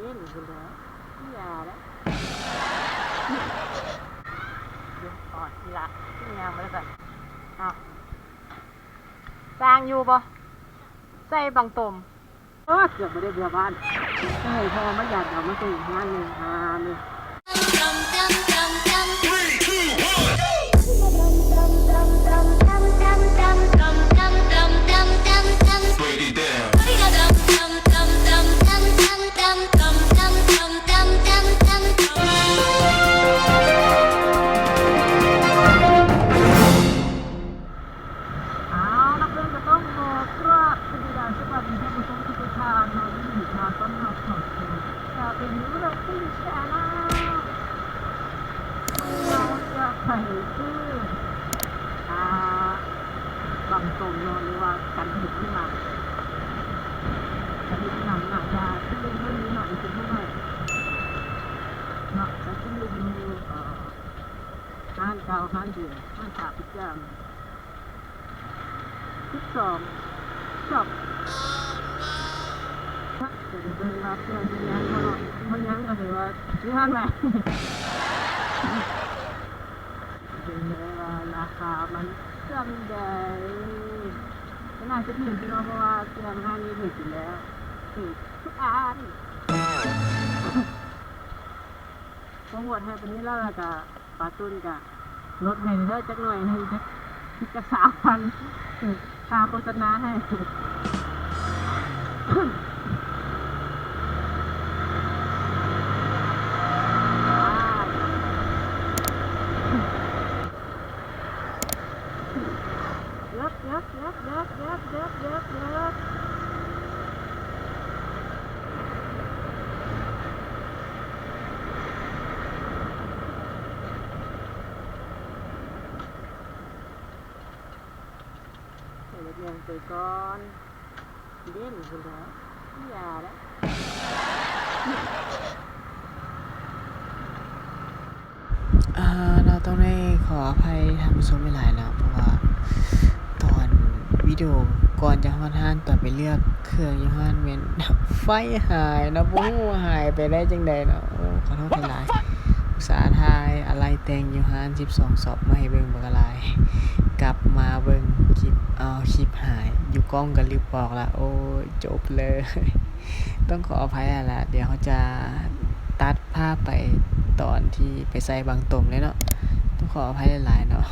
ເຫັນພຸ້ນແຫຼະ ຢ່າແຫຼະ ຢູ່ ອອດ ອີ່ຫຼ້າ ຄືຍ່າງມາແລ້ວຊັ້ນ ອ້າວ ສ້າງຢູ່ບໍ່? ໃສ່ບັງຕົມ. ເອີ ເກືອບບໍ່ໄດ້ເມືອບ້ານ ໃຫ້ພໍ່ມາຢາດເອົາມາສົ່ງງານເລີຍ ຫາເລີຍ. ອ້າວ ນັກເຣີຍນກໍຕ້ອງຂໍກາບສະຫວັດດີທ່ານຜູ້ຊົມທຸກໆທ່ານເນາະ ຍິນດີຕ້ອນຮັບເຂົ້າສູ່ Robin Channel ມື້ນີ້ເຮົາຈະໄປຊື້ ອ່າ ບັງຕົມເນາະ ຫຼືວ່າກັນເຫັດຂ້າງຫຼັງ ກັນເຫັດຂ້າງຫຼັງໜ້າຈະຊື່ນເທົ່ານີ້ເນາະ ອີກຈັກໜ້ອຍເນາະ ຈະຊື້ຢູ່ ເອີ ຮ້ານເກົ່າຮ້ານເດີມ ຮ້ານຂາຍປະຈຳ ສິບສອງ ຊັອບ ຈະໄປເບິ່ງວ່າເຄື່ອງຍັງບໍ່ເນາະ ບໍ່ຍັງກໍຖືວ່າຢູ່ຮ້ານໃໝ່ ເບິ່ງແດ່ວ່າລາຄາມັນສ່ຳໃດ ກໍໜ້າຈະຖືກຢູ່ເນາະ ເພາະວ່າເຄື່ອງຮ້ານນີ້ຖືກຢູ່ແລ້ວ ຖືກທຸກອັນ. ໂປຣໂມດໃຫ້ປານນີ້ແລ້ວ ແລ້ວກະປາຕຸນກະລົດໃຫ້ເດີຈັກໜ້ອຍໜຶ່ງ ຈັກ ຈັກສາມພັນ ເອີ ຄ່າໂຄສະນາໃຫ້. ເກີບ ເກີບ ເກີບ ເກີບ ເກີບ ເກີບ ເກີບ ເກີບ ໃສ່ລົດແລ່ນໄປກ່ອນ. ເດັ່ນພຸ້ນແຫຼະ ຢ່າແຫຼະ. ອ່າ ເນາະ ຕ້ອງໄດ້ຂໍອະໄພທ່ານຜູ້ຊົມຫຼາຍໆເນາະ ເພາະວ່າຕອນວິດີໂອກ່ອນຈະຮອດຮ້ານ ຕອນໄປເລືອກເຄື່ອງຢູ່ຮ້ານແມ່ນໄຟຫາຍເນາະ ບໍ່ຮູ້ວ່າຫາຍໄປໄດ້ຈັ່ງໃດເນາະ. ໂອ້ ຂໍໂທດຫຼາຍໆ ອຸດສ່າຖ່າຍອາໄຫຼ່ແຕ່ງຢູ່ຮ້ານສິບສອງຊັອບມາໃຫ້ເບິ່ງບັກຫຼາຍ ກັບມາເບິ່ງຄລິບ ເອົາ ຄລິບຫາຍ ຢູ່ກ້ອງກໍລຶບອອກລະ ໂອ້ຍ ຈົບເລີຍ. ຕ້ອງຂໍອະໄພຫັ້ນລະ ດຽວເຮົາຈະຕັດພາບໄປຕອນທີ່ໄປໃສ່ບັງຕົມເລີຍເນາະ ຕ້ອງຂໍອະໄພຫຼາຍໆເນາະ.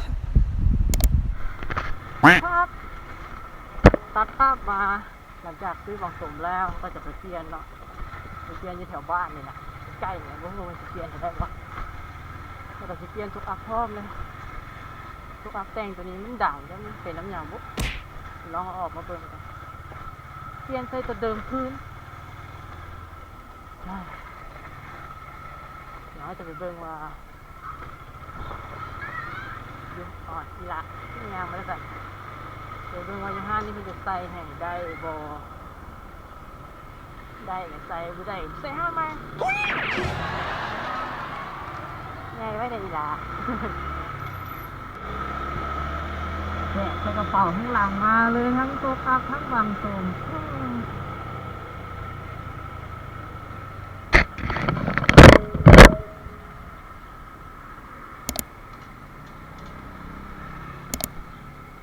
ຕັດພາບມາ ຫຼັງຈາກຊື້ບັງຕົມແລ້ວ ເຮົາກໍຈະໄປປ່ຽນເນາະ ໄປປ່ຽນຢູ່ແຖວບ້ານນີ້ລະ ໃກ້ໆນີ້ ບໍ່ຮູ້ວ່າຊິປ່ຽນເທົ່າໃດວະ ແລ້ວກໍຊິປ່ຽນໂຊກອັບພ້ອມເລີຍ. ໂຊກອັບແຕ່ງໂຕນີ້ມັນດັງ ແລ້ວມັນເປັນນຳຫຍັງບຸ ລອງເອົາອອກມາເບິ່ງກ່ອນ. ປ່ຽນໃສ່ໂຕເດີມຄືນ. ດຽວເຮົາຈະໄປເບິ່ງວ່າ ຢູ່ ອອດ ອີ່ຫຼ້າ ຄືຍ່າງມາແລ້ວຊັ້ນ ໄປເບິ່ງວ່າຢູ່ຮ້ານນີ້ເພິ່ນຈະໃສ່ໃຫ້ໄດ້ບໍ່ ໄດ້ກໍໃສ່ ບໍ່ໄດ້ກໍໃສ່ໃຫ້ໃໝ່. ໃຫຍ່ໄວ້ແດ່ອີ່ຫຼ້າ. ແບກໃສ່ກະເປົາຂ້າງຫຼັງມາເລີຍ ທັງໂຊກອັບ ທັງບັງຕົມ.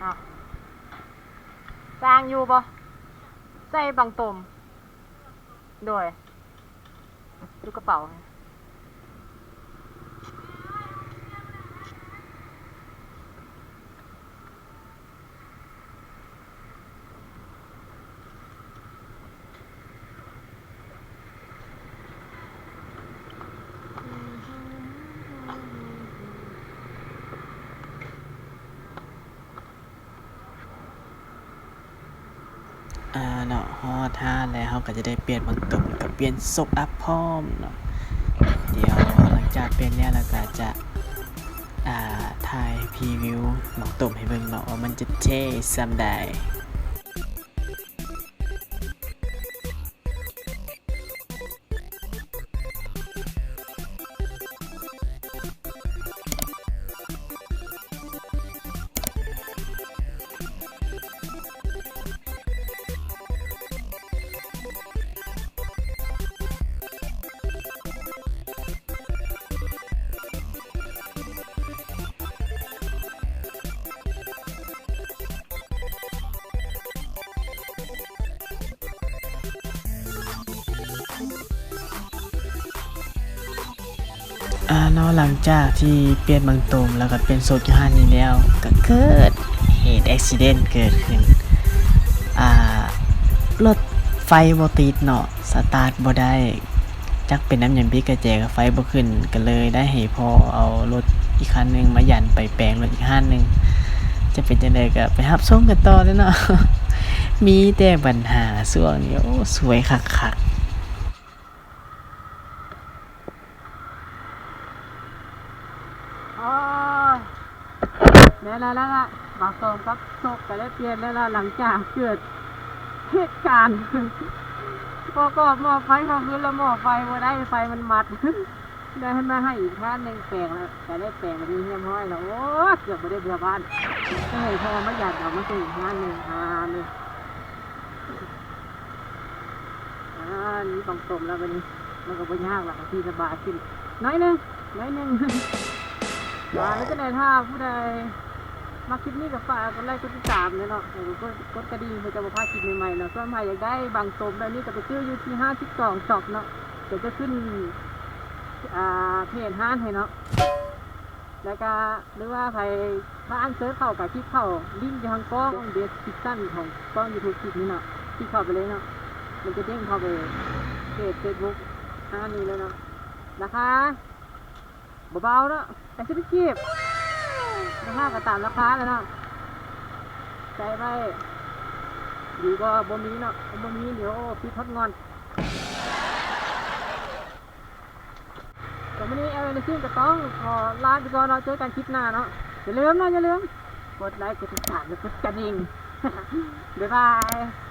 ອ້າວ ສ້າງຢູ່ບໍ່? ໃສ່ບັງຕົມ. ໂດຍ ຢູ່ກະເປົາ. ອ່າ ເນາະ ຮອດຮ້ານແລ້ວ ເຮົາກໍຈະໄດ້ປ່ຽນບັງຕົມ ແລ້ວກໍປ່ຽນໂຊກອັບພ້ອມເນາະ. ດຽວຫຼັງຈາກປ່ຽນແລ້ວ ແລ້ວກໍຈະ ອ່າ ຖ່າຍພຣີວິວບັງຕົມໃຫ້ເບິ່ງເນາະ ວ່າມັນຈະເທ່ສ່ຳໃດ. ອາ ເນາະ ຫຼັງຈາກທີ່ປ່ຽນບັງຕົມ ແລ້ວກໍປ່ຽນໂຊກຢູ່ຮ້ານນີ້ແລ້ວ ກໍເກີດເຫດແອັກຊີເດັນເກີດຂຶ້ນ ອາ ລົດໄຟບໍ່ຕິດເນາະ ສະຕາດບໍ່ໄດ້ ຈັກເປັນນຳຫຍັງ ບິດກະແຈກໍໄຟບໍ່ຂຶ້ນ ກໍເລີຍໄດ້ໃຫ້ພໍ່ເອົາລົດອີກຄັນໜຶ່ງມາຢັນໄປແປງລົດອີກຮ້ານໜຶ່ງ ຈະເປັນຈັ່ງໃດກໍໄປຮັບຊົມກັນຕໍ່ເລີຍເນາະ ມີແຕ່ບັນຫາຊ່ວງນີ້ ໂອ້ ສວຍຄັກໆ. ໂອ້ຍ ແມ່ນແລ້ວລະ ບາງຕອນກັບສົກກໍໄດ້ປ່ຽນແລ້ວລະ ຫຼັງຈາກເກີດເຫດການ ປະກອບໝໍ້ໄຟເຂົ້າຄືນ ແລ້ວໝໍ້ໄຟບໍ່ໄດ້ ໄຟມັນມັດ ໄດ້ມາໃຫ້ອີກຮ້ານໜຶ່ງແປງແລ້ວ ກໍໄດ້ແປງແບບນີ້ຮຽບຮ້ອຍແລ້ວ. ໂອ້ຍ ເກືອບບໍ່ໄດ້ເມືອບ້ານ ໃຫ້ພໍ່ມາຢາມເອົາມາສົ່ງອີກຮ້ານໜຶ່ງ ຮ້ານໜຶ່ງ. ອາ ມີບັງຕົມແລ້ວບັດນີ້ ມັນກໍບໍ່ຍາກລະ ກໍຊິສະບາຍຂຶ້ນໜ້ອຍໜຶ່ງ ໜ້ອຍໜຶ່ງ. ອາ ແລ້ວຈັ່ງໃດ ຖ້າຜູ້ໃດມັກຄລິບນີ້ກໍຝາກກົດໄລກົດຕິດຕາມແດ່ເນາະ ແລ້ວກໍກົດ ກົດກະດິ່ງ ເພື່ອຈະບໍ່ພາດຄລິບໃໝ່ໆເນາະ. ສ່ວນໃຜຢາກໄດ້ບັງຕົມແບບນີ້ ກໍໄປຊື້ຢູ່ທີ່ຫ້າສິບສອງຊັອບເນາະ ດຽວຈະຂຶ້ນ ອາ ເພຈຮ້ານໃຫ້ເນາະ ແລ້ວກະ ຫຼືວ່າໃຜ ຖ້າອັນເຊີດເຂົ້າກະຄລິກເຂົ້າລິ້ງຢູ່ທາງກ້ອງເດສຄຣິບຊັນຂອງກ້ອງຢູທູບຄລິບນີ້ເນາະ ຄລິກເຂົ້າໄປເລີຍເນາະ ມັນຈະເດ້ງເຂົ້າໄປເພຈເຟສບຸກ ອ່າ ນີ້ເລີຍເນາະ. ລາຄາເບົາໆເນາະ ແປດສິບກີບ ລາຄາກໍຕາມລາຄາແຫຼະເນາະ ໃສ່ໄວ້ ດີກວ່າບໍ່ມີເນາະ ບໍ່ມີດຽວປິດຮອດງອນ. ສຳລັບມື້ນີ້ ແອລເອັນຊີ ກໍຕ້ອງຂໍລາໄປກ່ອນເນາະ ເຈີກັນຄລິບໜ້າເນາະ. ຢ່າລືມເນາະ ຢ່າລືມກົດໄລ ກົດຕິດຕາມ ແລະ ກົດກະດິ່ງ. ບາຍບາຍ.